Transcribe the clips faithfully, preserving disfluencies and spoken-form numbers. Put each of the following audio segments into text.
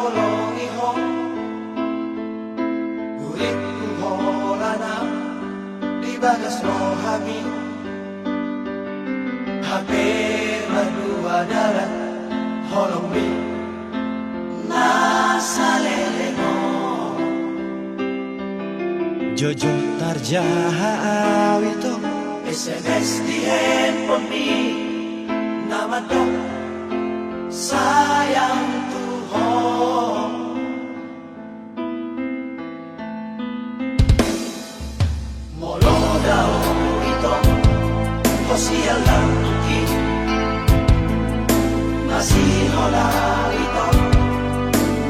Holongi ho, uripku holan na di bagas rohami. Hape madua dalan holongmi na saleleng on. Jujur tarjaha au ito. S M S di handphonemi na mandok sayang tu ho. Molo dao ito, ho sian langit i, masihola ito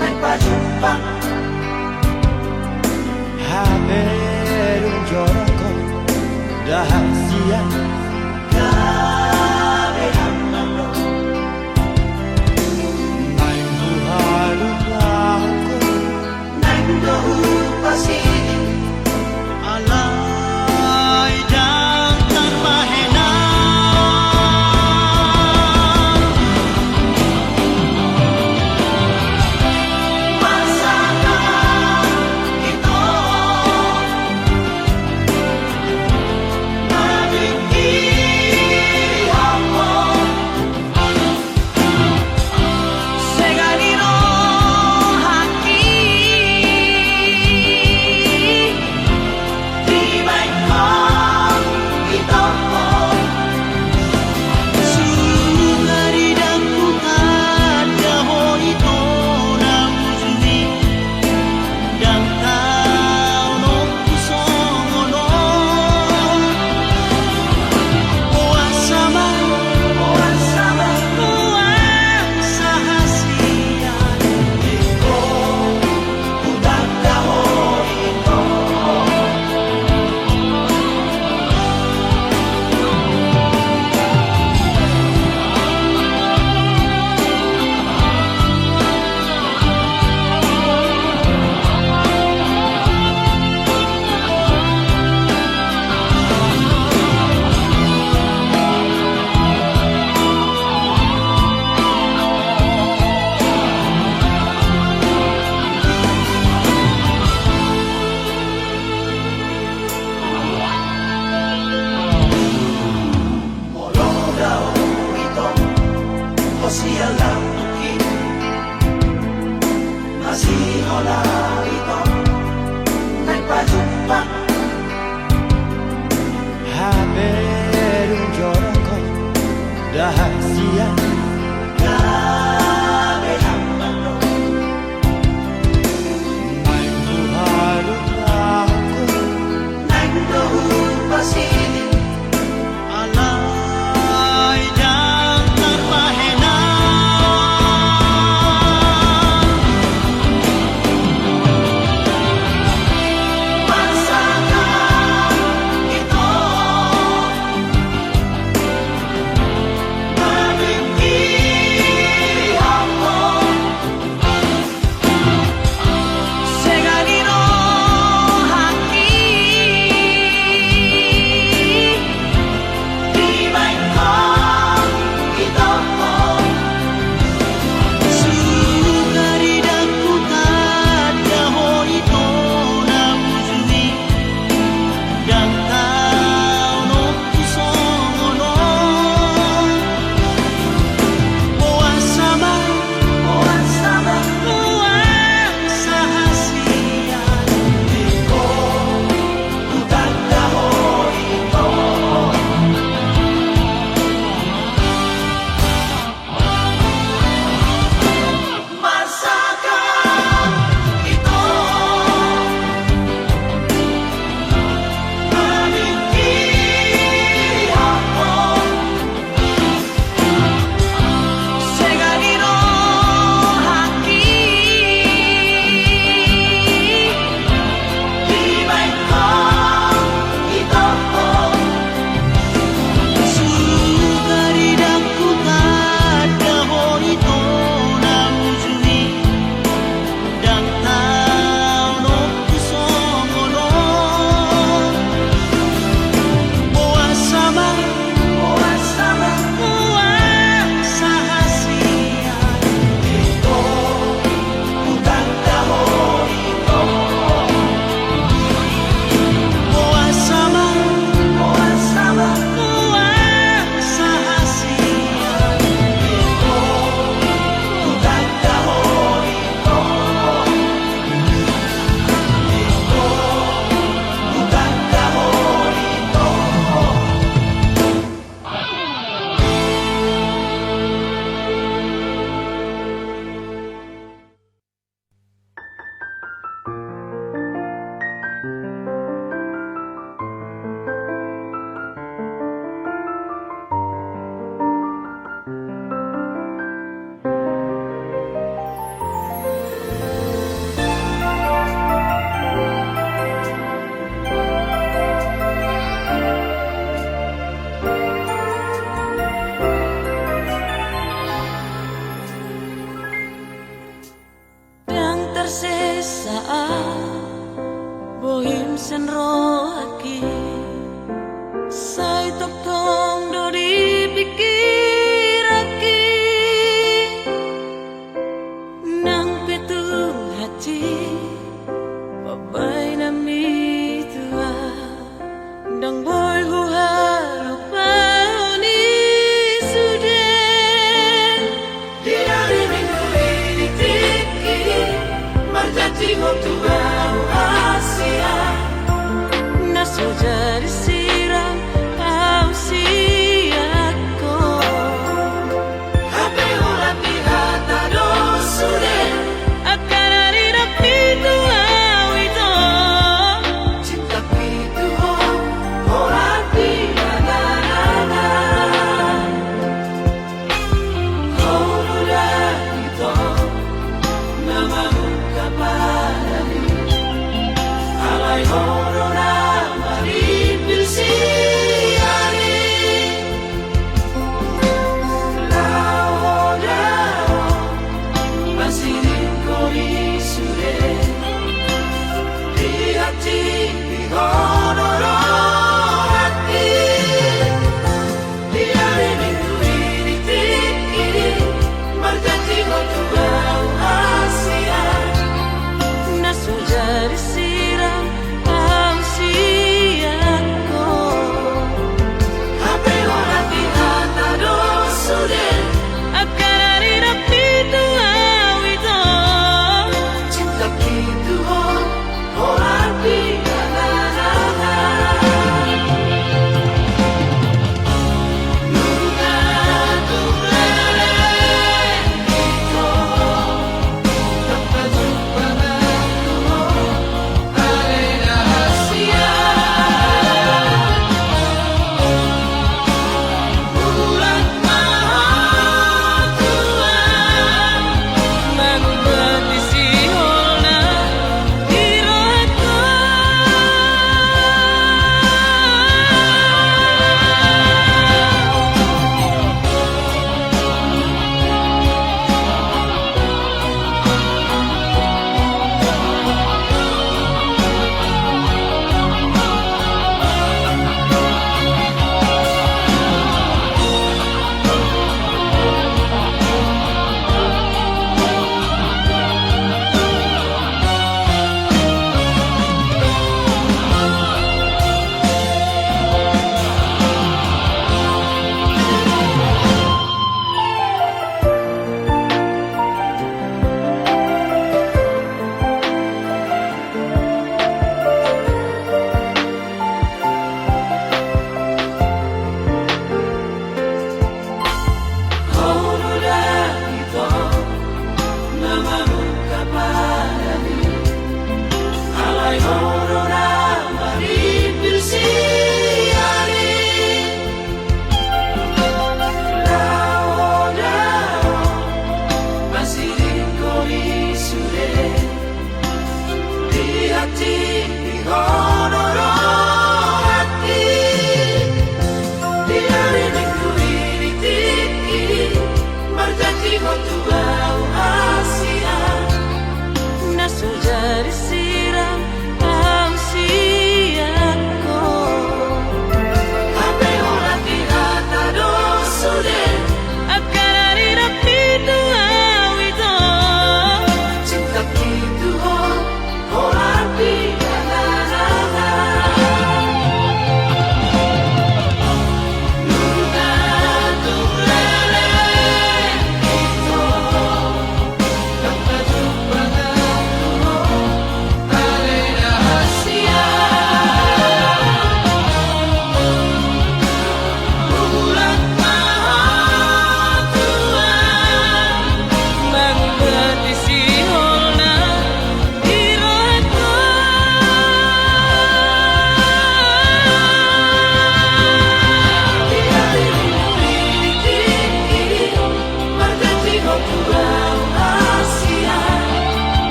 naeng pajumpang. Hape dung jorok ho, ndang sian gabe hambang do. Naeng huhaluhon ho, naeng do hupasidi. Alai ndang tarbahen au. Pasahat ito. Sega ni rohangki dibaen ho ito. Sungari ndang hutanda ho ito na bujur i. Ndang tau nongku songon on. Boasa ma, boasa ma, boasa hasian ito hutanda ho ito. Molo dao ito, ho sian langit i, masihola ito naeng pajumpang. Hape dung jorok ho, ndang sian gabe hambang do. Naeng huhaluhon ho, naeng do hupasidi. Alai ndang tarbahen au. Bohim sian rohangki, sai tongtong do di pingkiranki. Nang pe tung hansit pambahenanmi tu ahu, ndang boi huhalupaon i sude. Di ari Minggu i di tingki, marjanji ho tu ahu hasian. Na so jadi sirang ahu sian ho. Hape holan di hata do sude. Angka na nidokmi tu ahu ito. Cintangki tu ho, holan di na na na na. Ho do da ito, na mangungkap hata i.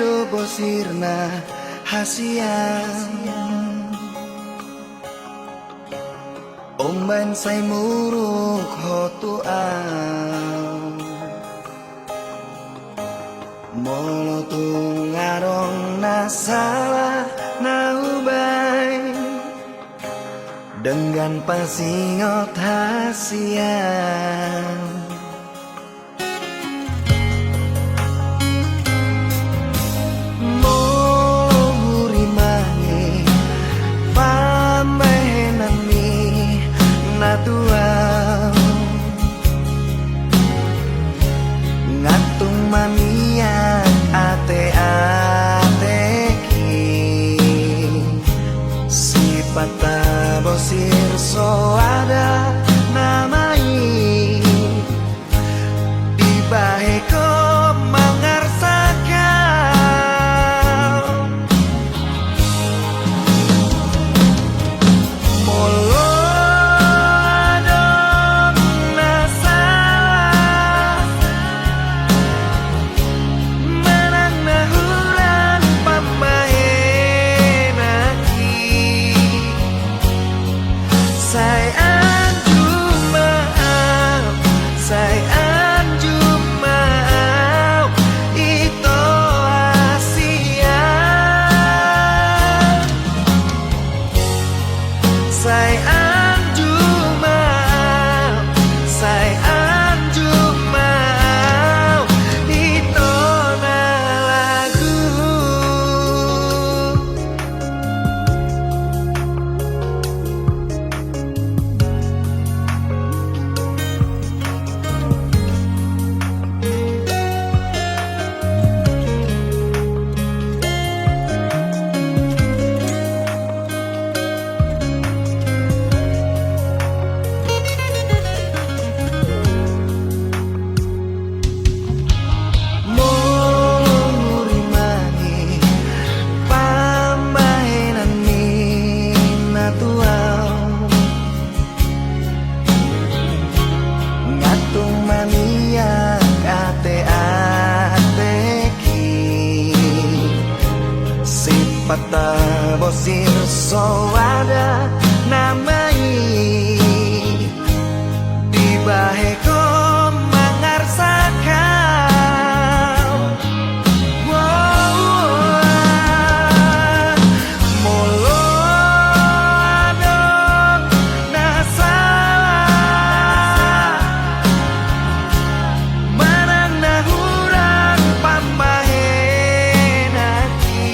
do bosirna hasian. Umbaen sai muruk ho tu au. Molo tung adong na sala na hubaen, denggan pasingot hasian. Molo hurimangi pambahenanmi na tu au, nga tung mamiak ateateki. Sipata bosir soada nama i, dibahen ho mangarsak au. Molo adong na sala manang na hurang pambahenanki, sai anjung ma au, sai anjung ma au, ito hasian. Sai anjung ma au, sai anjung ma au, ito na lagu. Molo hurimangi pambahenanmi na tu au, nga tung mamiak ateateki. Sipata bosir soada nama i, dibahen ho mangarsak au. Molo adong na sala manang na hurang pambahenanki,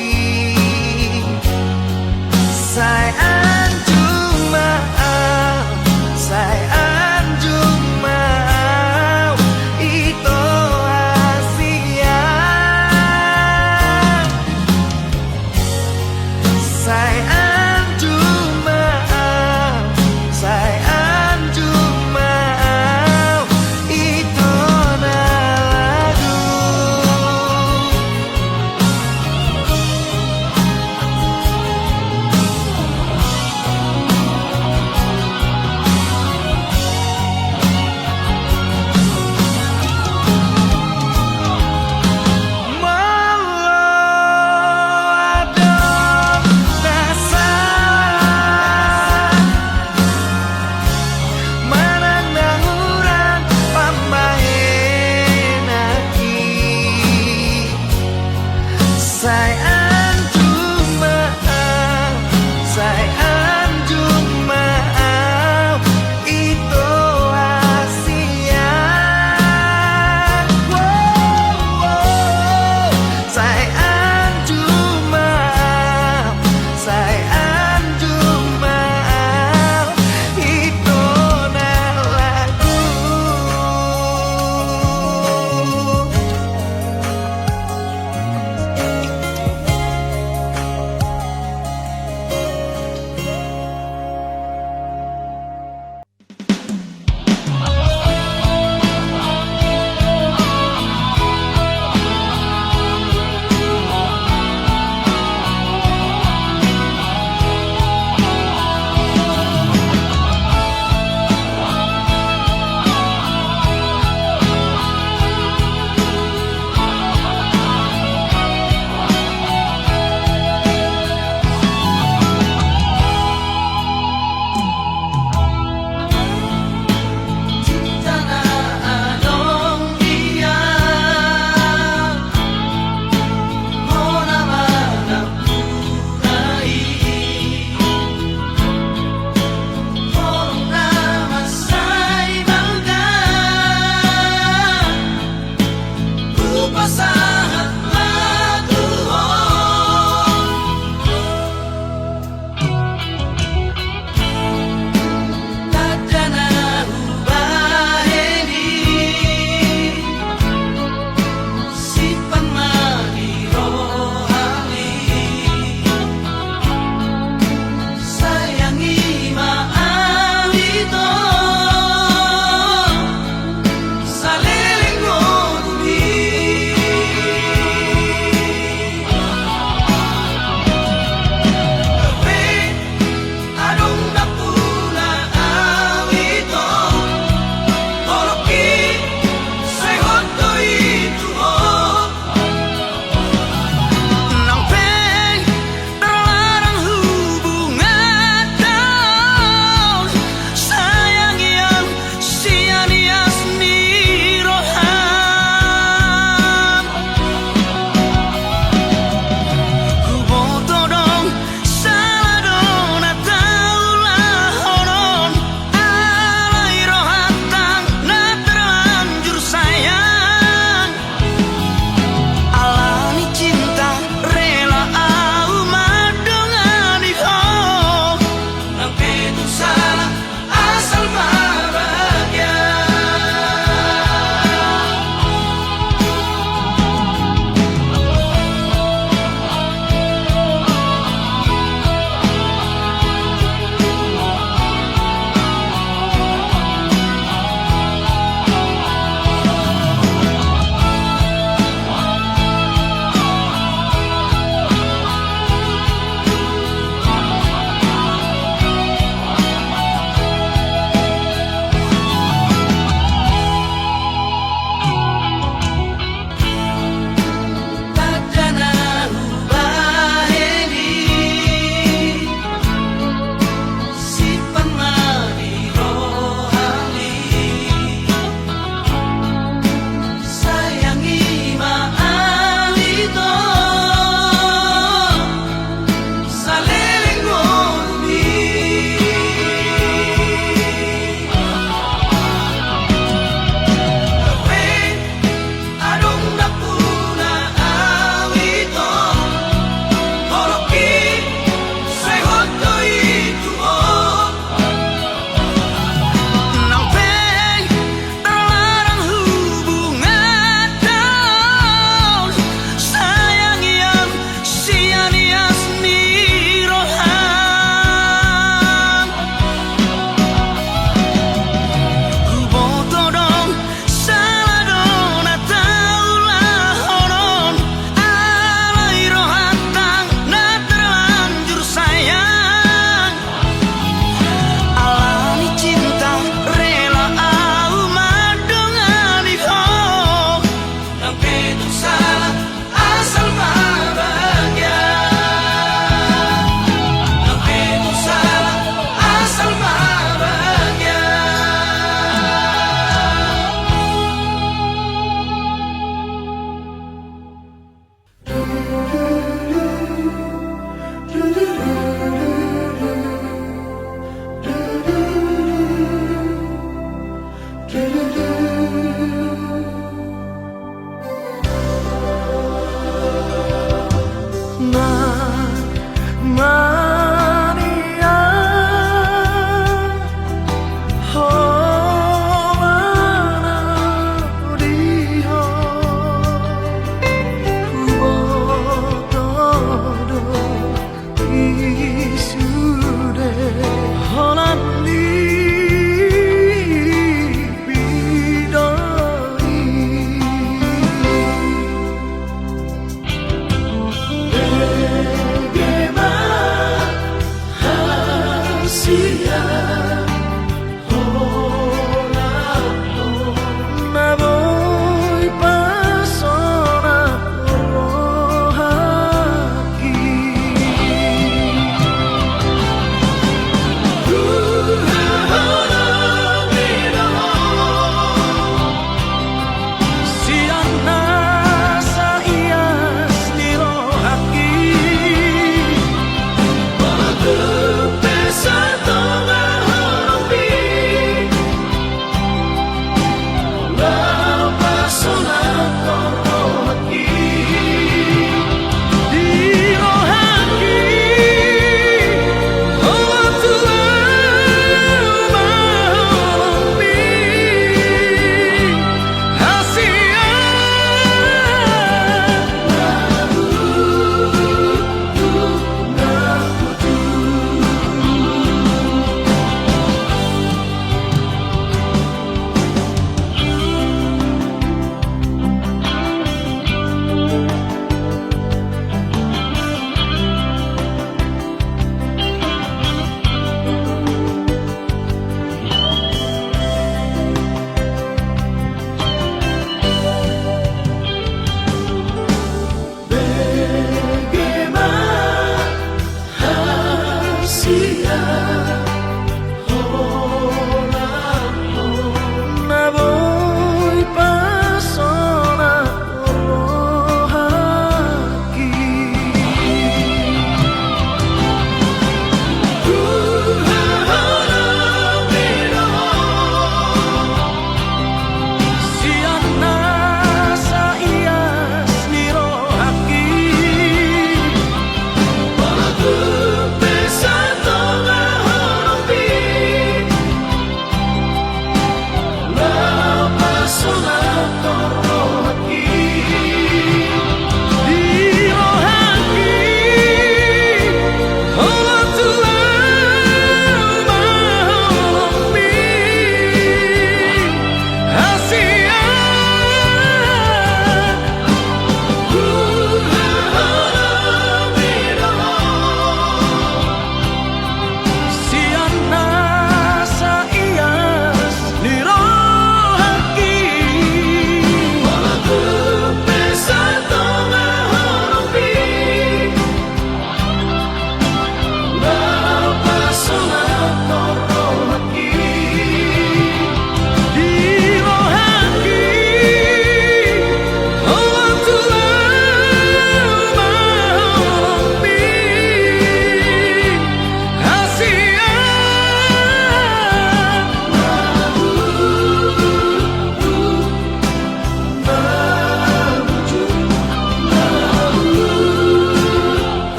sai anjung ma au, sai anjung ma au, ito hasian. Sai anjung ma au, sai anjung ma au, ito na lagu. Molo adong na sala manang na hurang pambahenanki, sai anjung ma au, sai anjung ma au, ito hasian. Sai anjung ma au, sai anjung ma au, ito na lagu.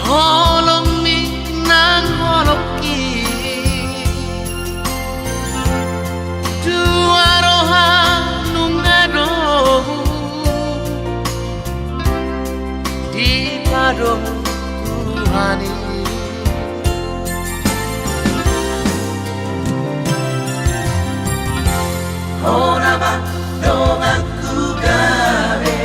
Holongmi nang holongki, dua roha nunga dohot dipadomu Tuhan i. Hona ma donganku gabe,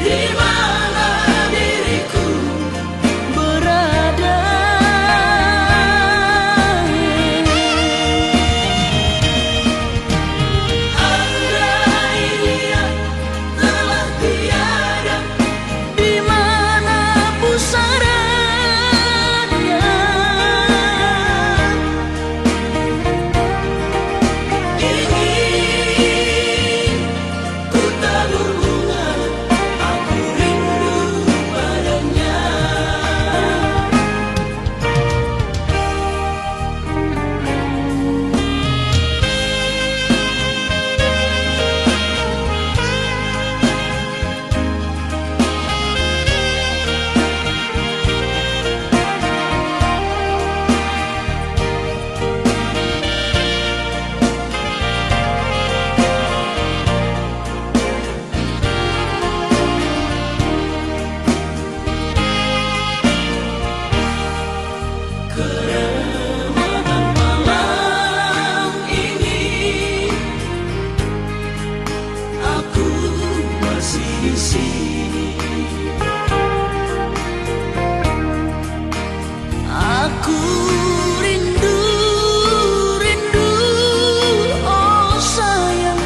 Di mana diriku berada. Andai ia telah tiada, di mana pusarannya? Ingin ku tabur bunga, aku rindu padanya. Kerana malam ini aku masih di sini. Aku rindu, rindu, oh sayang,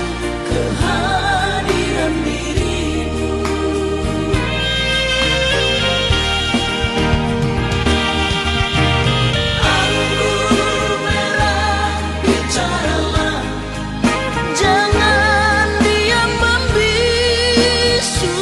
kehadiran dirimu. Anggur merah, bicaralah, jangan diam membisu.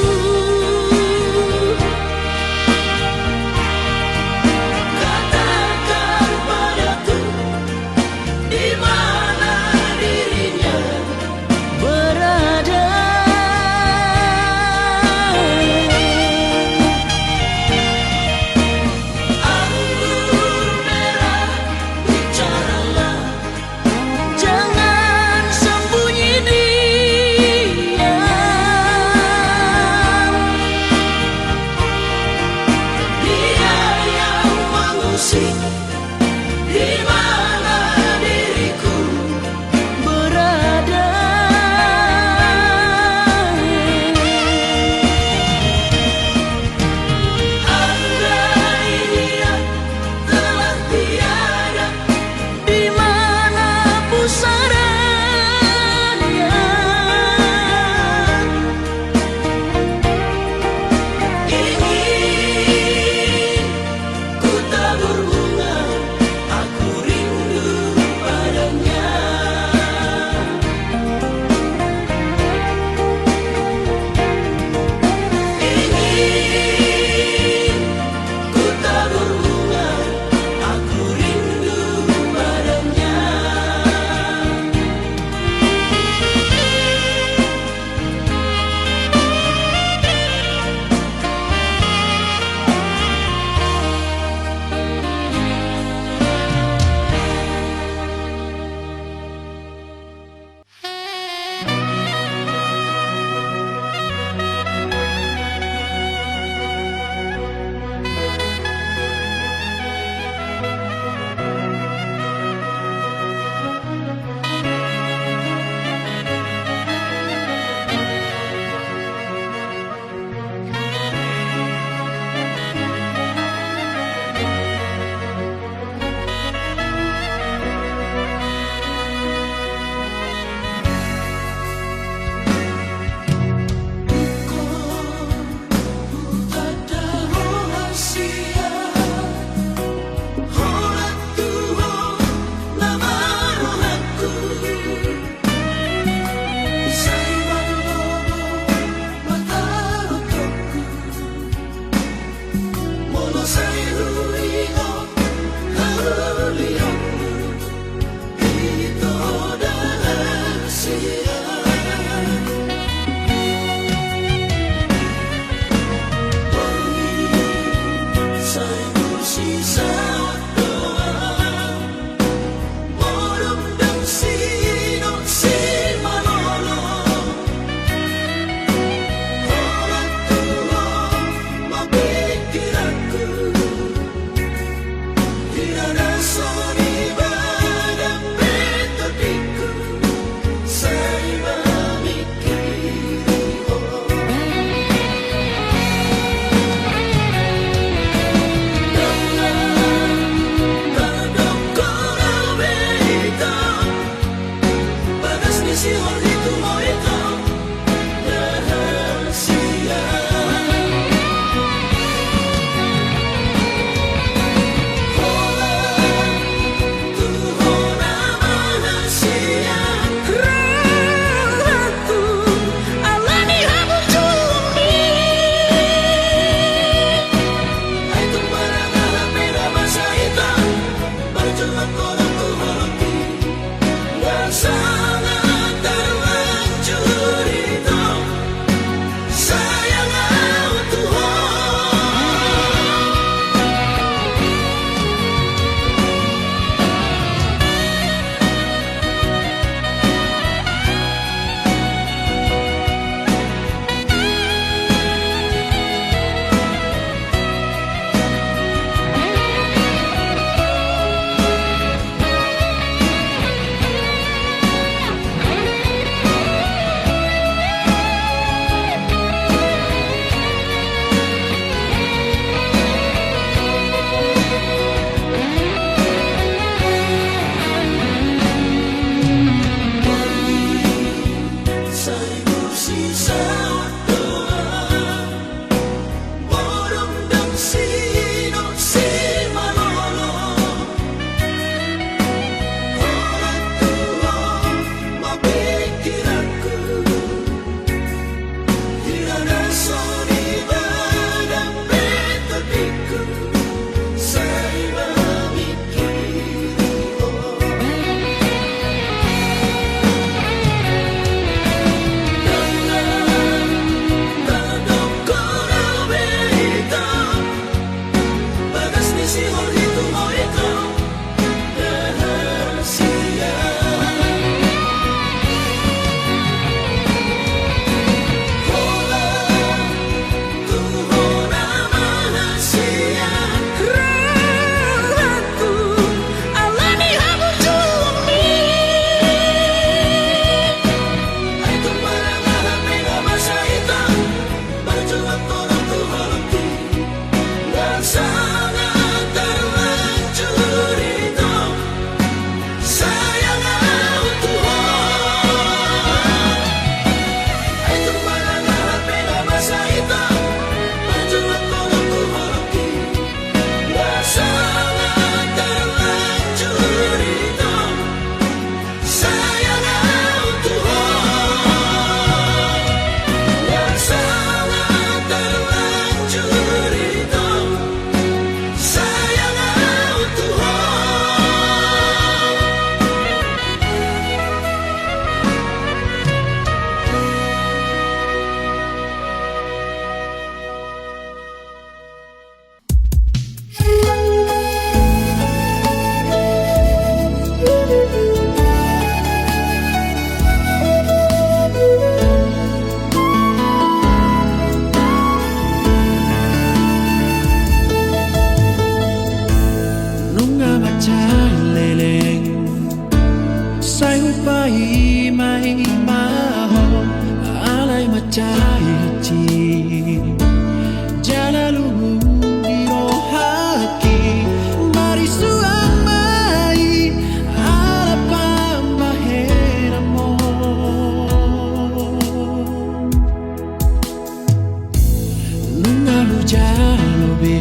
Jalo be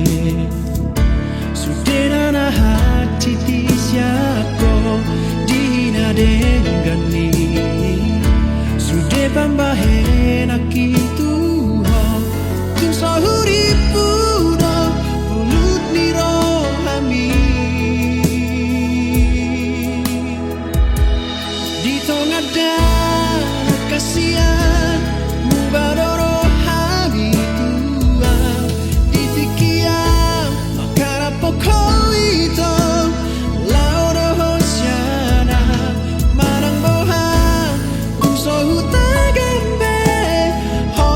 sude na hansit sian Ho di na denggan i. Sude pambahenan i tu Ho, tung so huripu do polut ni rohami. Di tonga dalan hasian, muba do rohami Tuhan. Di tingki on mangharap Ho ito, laho do hosiana manang boha, tung so hutagam be Ho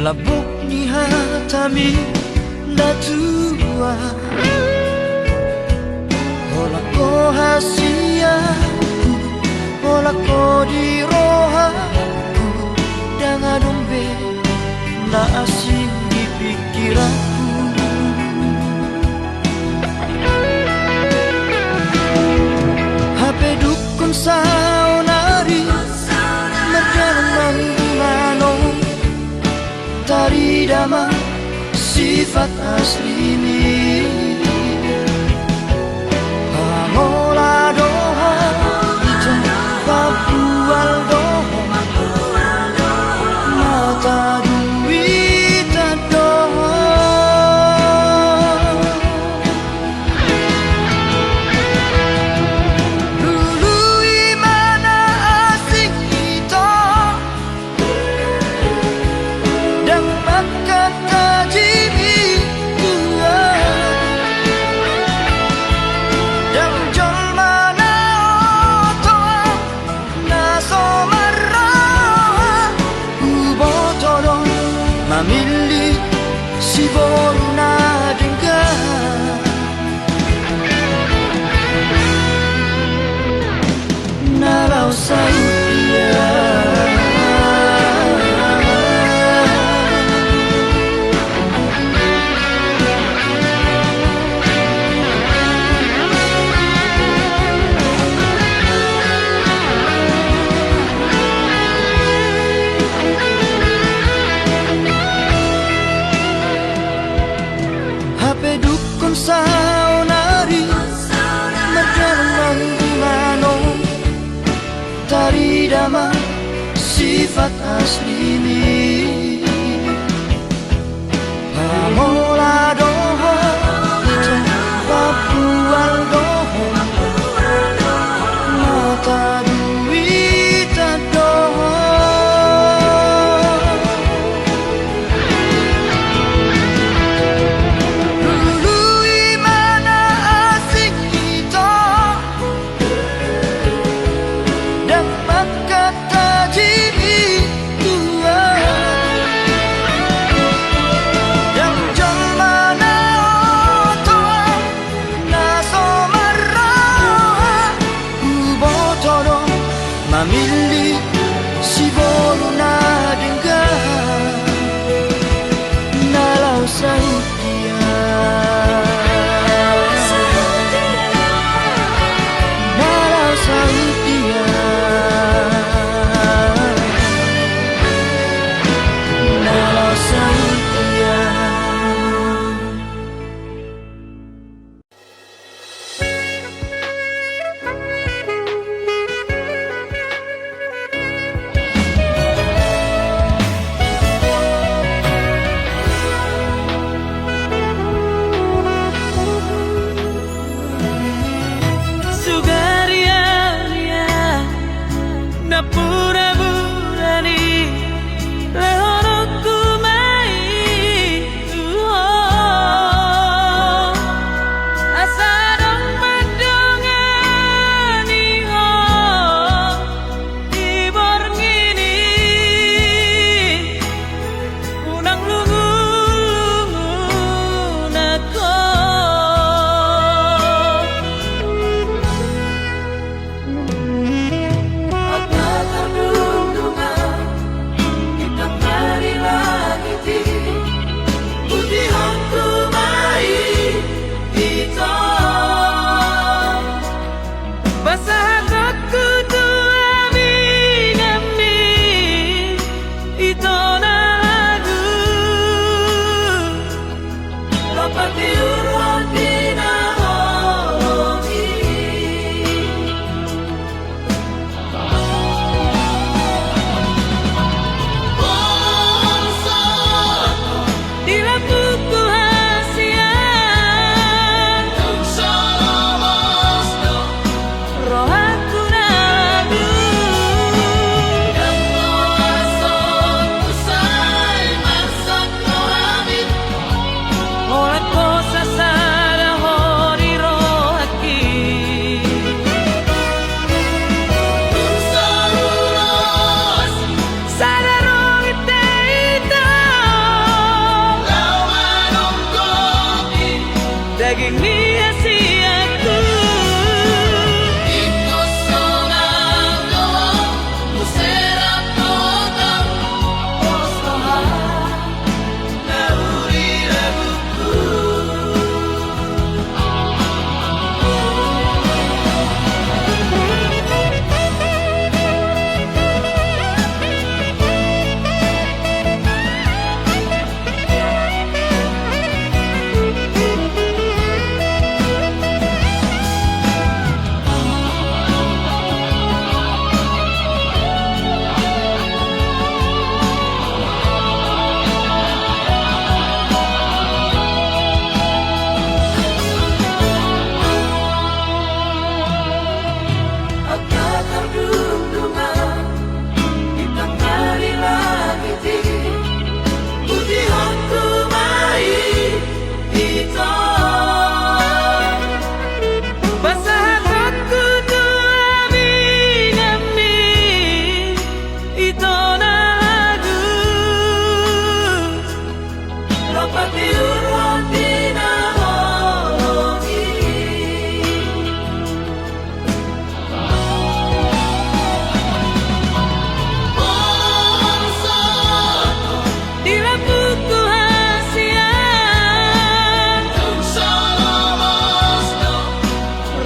Lambok ni hatami na tua. Holan ho hasianku, holan ho di rohangku, ndang adong be na asing di pingkiranku. Hape dungkon saonari mardalan manggungan on, tarida ma sifat aslimi. Pangola do ho, ito, pabual do ho, mata duitan do ho. Lului ma na asing, ito, ndang mangkatajimi tua. Ndang jolma na oto na so marroha, huboto do mamillit siboru na denggan. Na laos saut ia. Hape dungkon saonari mardalan manggungan on, tarida ma sifat aslimi. Pangola do ho, ito, pabual do ho, mata duitan do ho. Lului ma na asing, ito, ndang mangkatajimi tua.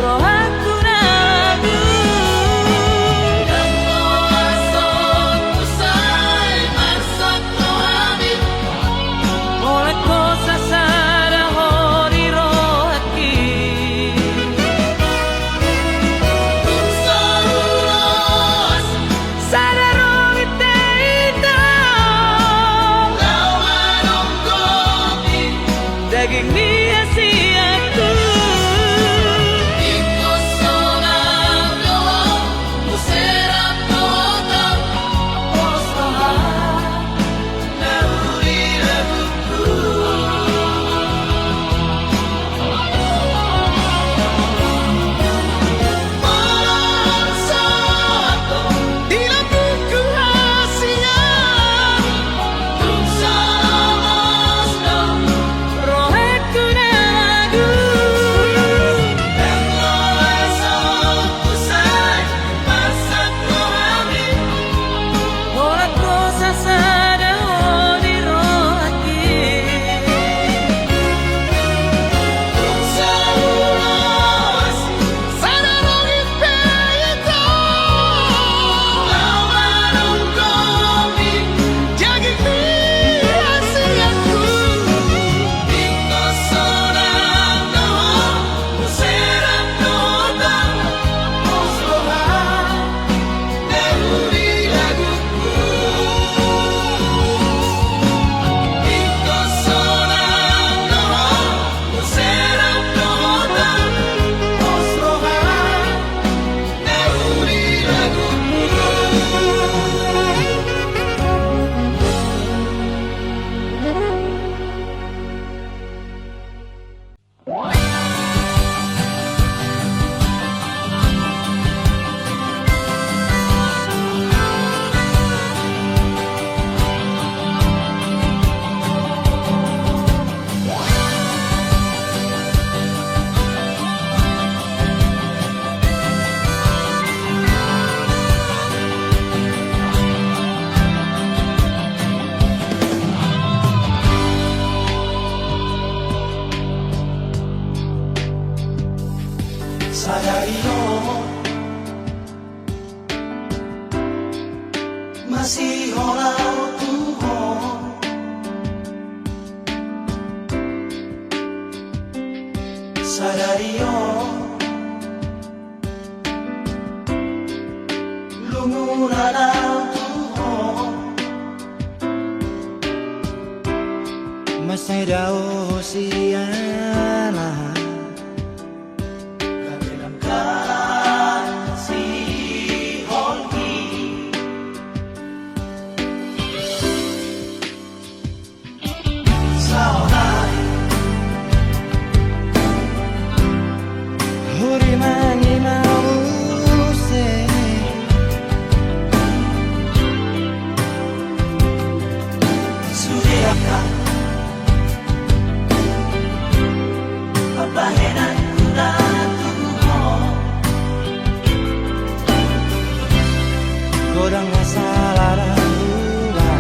Rohangku na agung. Ndang loas ho husai marsak rohami. Holan hosa sada ho di rohangki. Tung so huloas sada ronggit te hita laho manonggopi daging ni hasianku. Ingkon sonang do ho, muse rap dohot au, pos roha na uli lagungku. Molo so adong di lambungku hasian, tung so loas do rohangku na agung. Ndang loas ho husai marsak rohami. Holan hosa sada ho di rohangki. Tung so huloas sada ronggit pe hita laho manonggopi daging ni hasianku. Ingkon sonang do ho, muse rap dohot au, pos roha na uli lagungku. Ingkon sonang do ho, muse rap dohot au, pos roha na uli lagungku. Sadari on masihola au tu ho. Sadari on lungun au tu ho. Masa i dao siala gabe lam kasi holki. Saonari hurimangi ma muse. Sude angka bahenan huda tu ho. Godang masalah dan hula.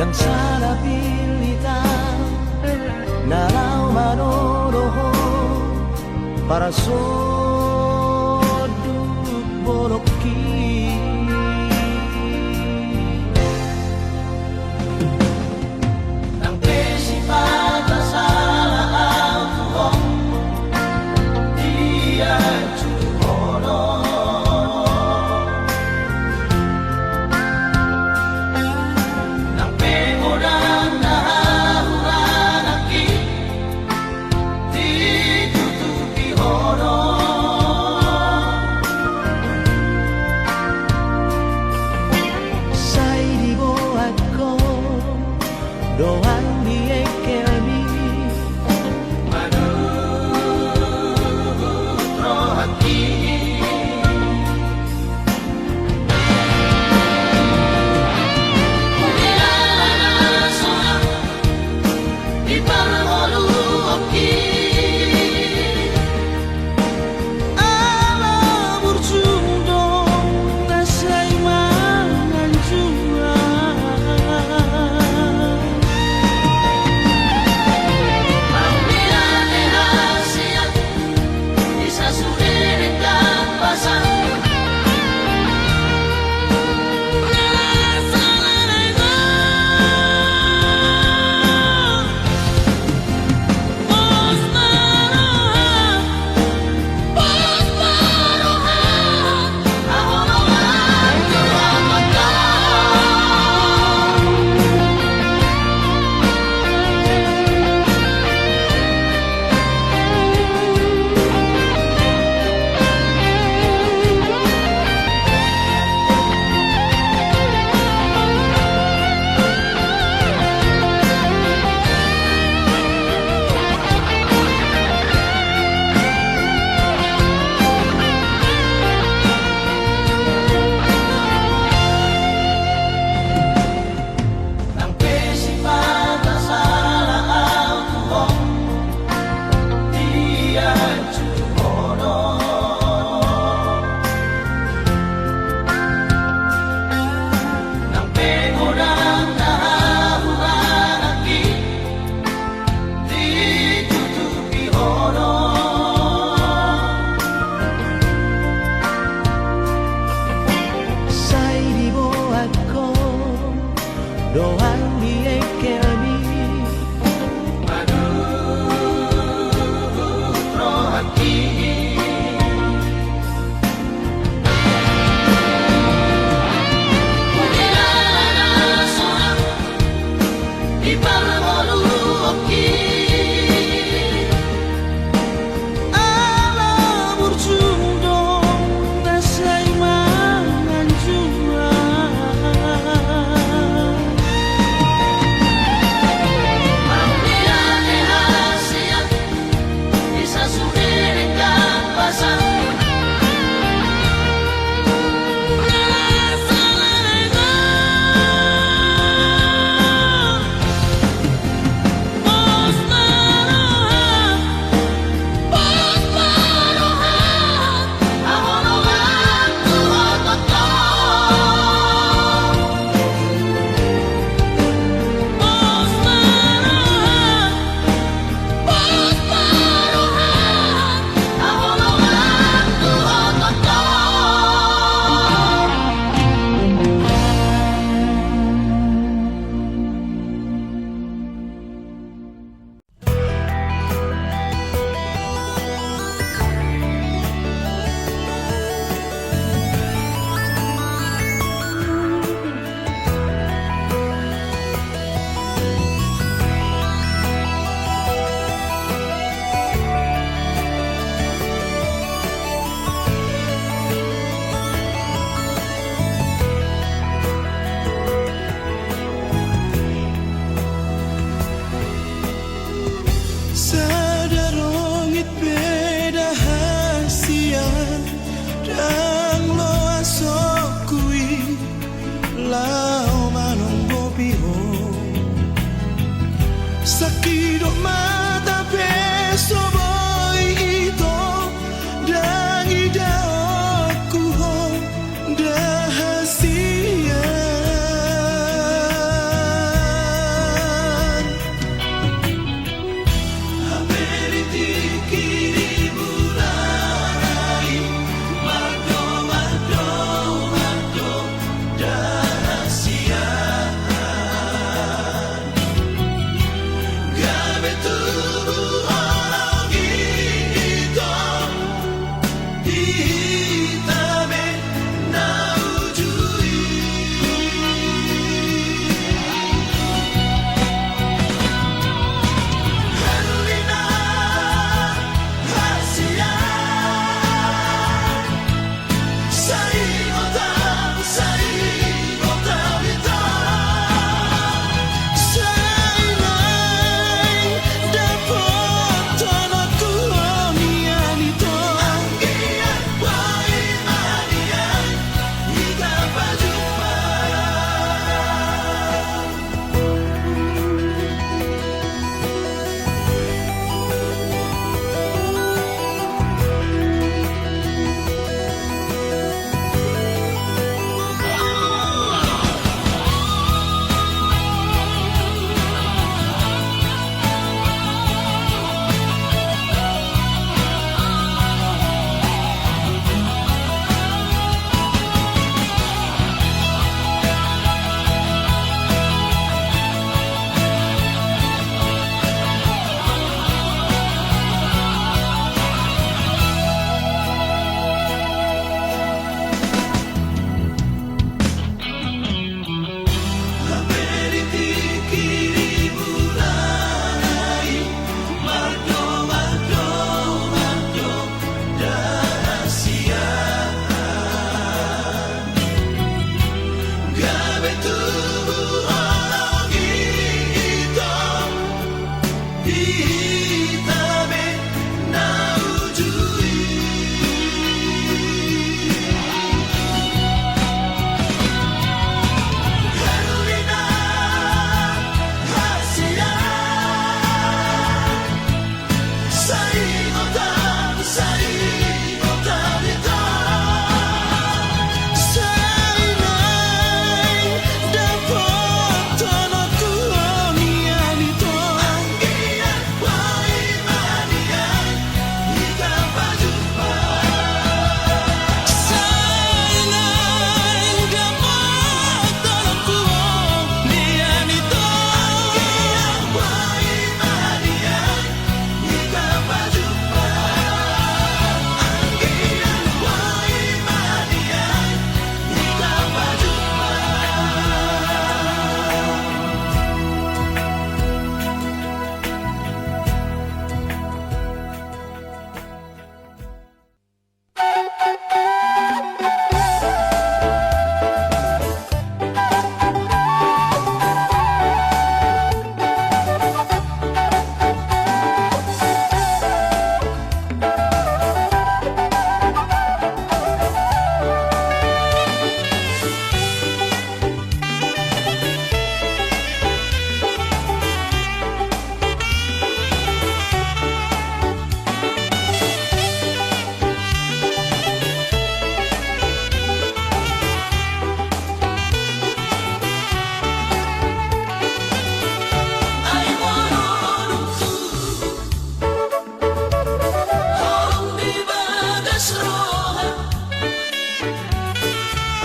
Sada pilita na laho manodohon parsonduk bolongki. Nang pe sipata sala au tu ho, dia tu ho do. Nang pe godang na hahurangki, ditutupi ho do. Sai diboan ho dohot di engkelmi. Manuhuk rohangki. Ala burju do na sai manganjuang. Nang pe sipata sala au tu ho, dia tu ho do. Nang pe godang na hahurangki, ditutupi ho do. Sai diboan ho dohot di engkelmi. Manuhuk rohangki. Ala burju do na sai manganjuang.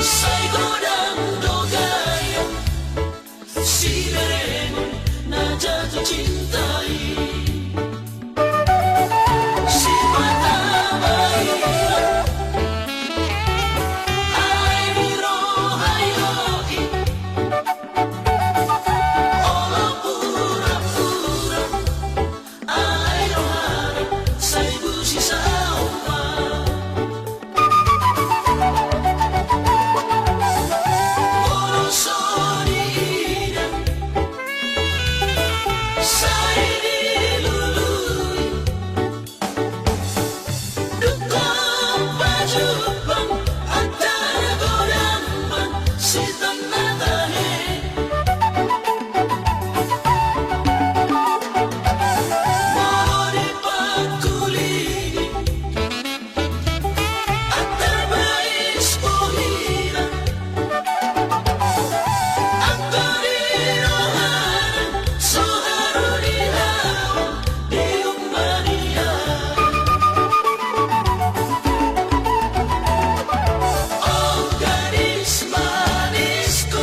Sai godang do gaya si berengon na jatuh cinta i. Sipata baira alai di roha i. Olo pura-pura alai rohana sai busi saompa. Molo so diida sai dilului. Dung pajumpang antara godang ma sitan na tahe. Molo dipangkulingi antar bais bohina. Anggo di rohana so haru di hamu di umbadia. O gadis manisku.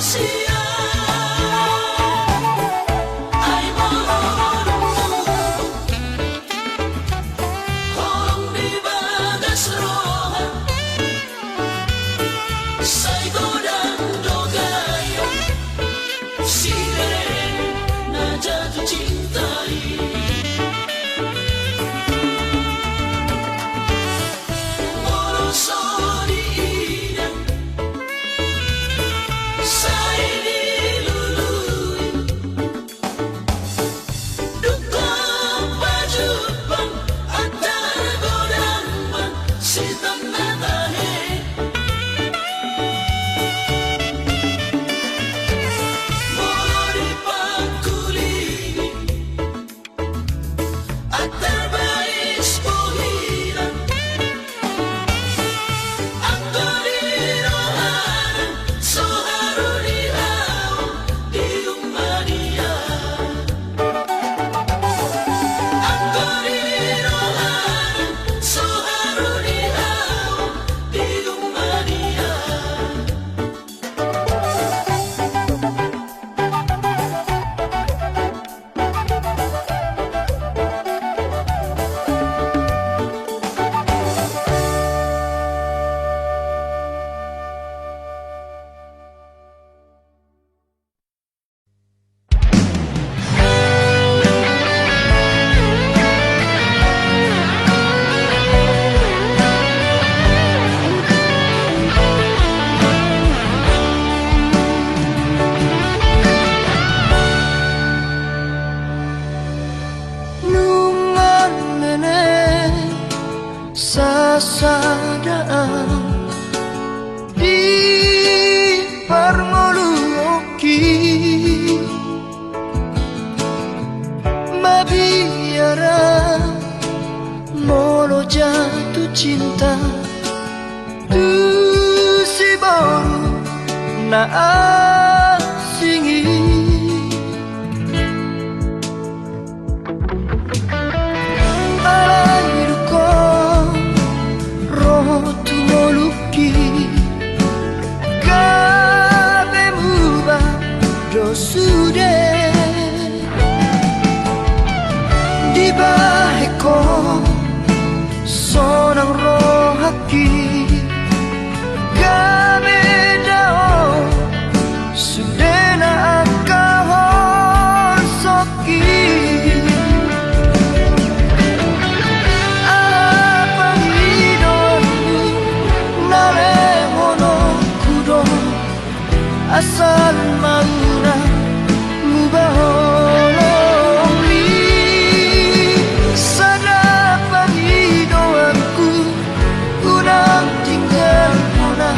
Sian, ai molo dung holong di bagas roha, sai godang do gabe sude na jatuh cinta i. Molo so diida, sai dilului. Dung pajumpang antar godang ma sitan na tahe. Molo dipangkulingi antar bais bohiran, anggo di rohana so haru di laho di umbadia. Anggo di rohana so haru di laho di umbadia. Nunga leleng sasada au di parngoluonki. Mabiar au molo jatuh cinta tu si boru na asing i. Alai dung ho ro tu ngolungki, gabe muba do sude. Dibahen ho sonang rohangki, gabe dao sude na angka holsongki. Aha pangidoanmu na lehononku do, asal ma unang muba holongmi. Sada pangidoanku, unang tinggal hona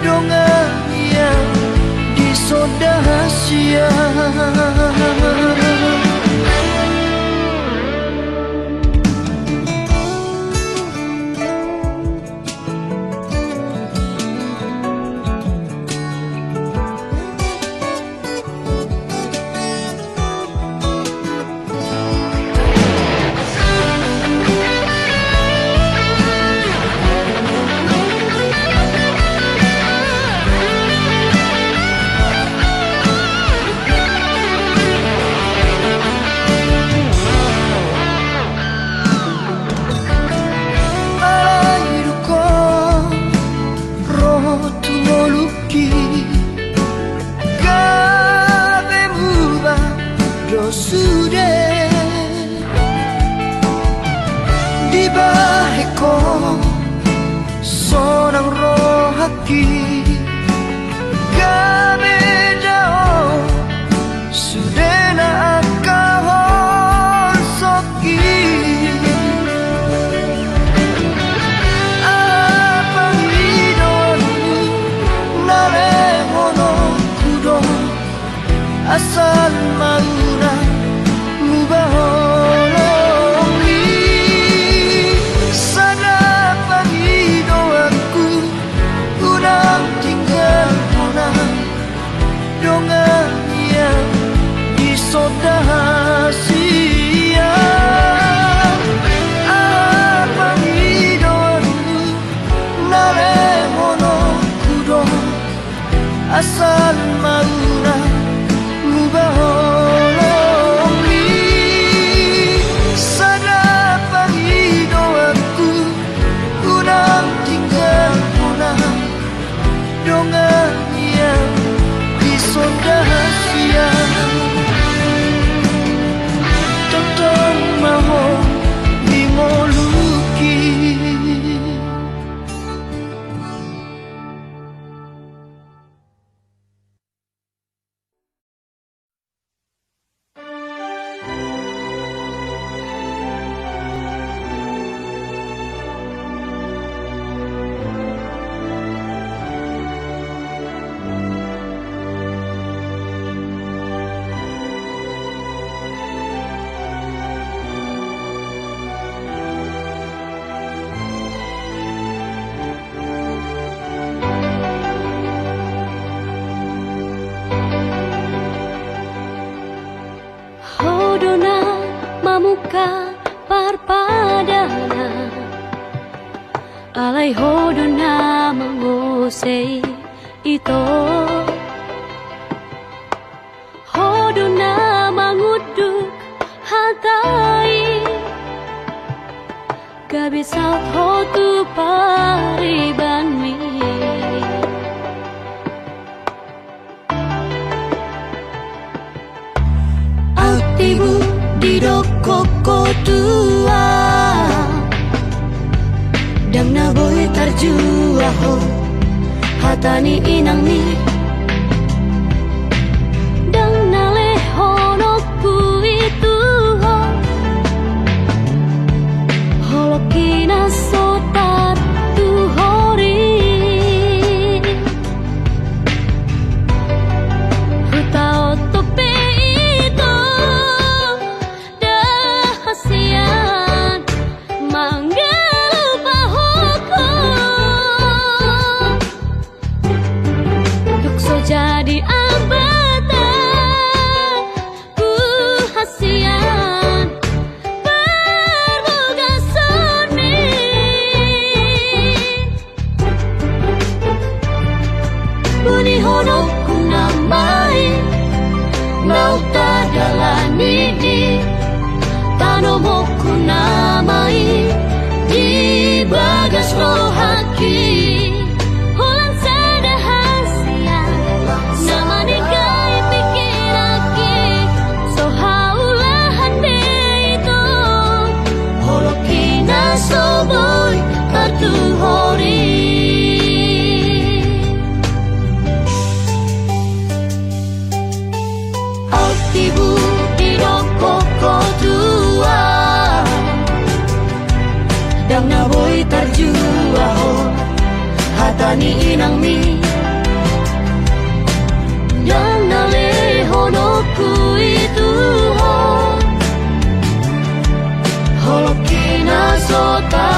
dongan nian di son dahasian. Alai dung ho ro tu ngolungki, gabe muba do sude. Dibahen ho sonang rohangki, gabe dao sude na angka holsongki. Aha pangidoanmu na lehononku do, asal ma unang muba holongmi. Sada pangidoanku, unang tinggal hona dongan nian di son dahasian. Aha pangidoanmu na lehononku do, asal Almarhum, muba holong ni sada pangidoanku, unang tinggal hona dongan yang di sonda siang. Tongtong ma ho di ngolungki. Ho do na mamungka parpadanan, alai ho do na mangosei ito. Ho do na mangunduk hata i, gabe saut ho tu paribanmi. Aut tibu didok ho tua, ndang na boi tarjua ho hata ni inangmi. Ndang na lehononku i tu ho, holongki na so tartuhori. Huta oto pe ito, ndang hasian manggalupahon ho. Tung so jadi ambatanku hasian parbagason i. Buni holongku nama i, naung tadalani i, tanomhonku nama i di bagas rohangki. Holan sada hasian na manegai pingkiranki, so haulahan be ito, holongki na so boi tartuhori. Aut tibu didok ho tua, ndang na boi tarjua ho hata ni inangmi. Ndang na lehononku i tu ho, holongki na so ta